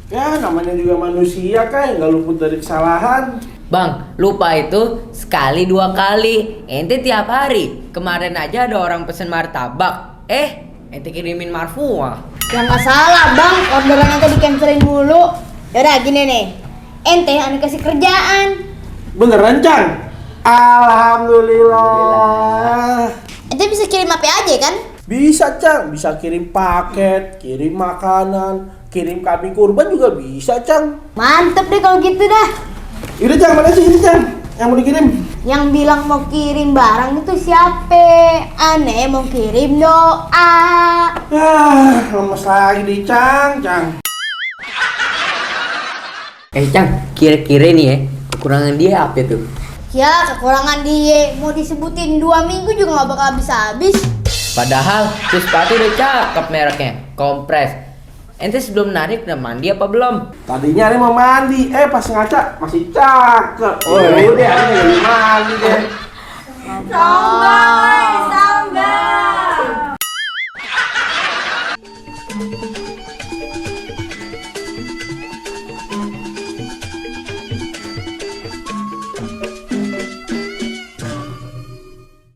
Ya namanya juga manusia kan, nggak luput dari kesalahan. Bang, lupa itu sekali dua kali. Ente tiap hari. Kemarin aja ada orang pesen martabak. Ente kirimin marfuah. Ya nggak salah bang, orderan ente di-cancelin mulu. Yaudah gini nih, ente ane kasih kerjaan. Beneran Cang? Alhamdulillah. Ente bisa kirim apa aja kan? Bisa Cang, bisa kirim paket, kirim makanan, kirim kambing kurban juga bisa Cang. Mantep deh kalau gitu dah. Yaudah Cang, mana sih ini Cang yang mau dikirim? Yang bilang mau kirim barang itu siapa? Ane mau kirim doa. Lemes lagi di Cang. Cang, kira-kira nih ya, kekurangan dia apa tuh? Ya kekurangan dia mau disebutin 2 minggu juga nggak bakal habis-habis. Padahal tuh sepatu udah cakep mereknya, kompres. Ente sebelum narik udah mandi apa belum? Tadinya ini mau mandi, pas ngaca masih cakep. Oh udah, ini lagi mandi deh. Sombong.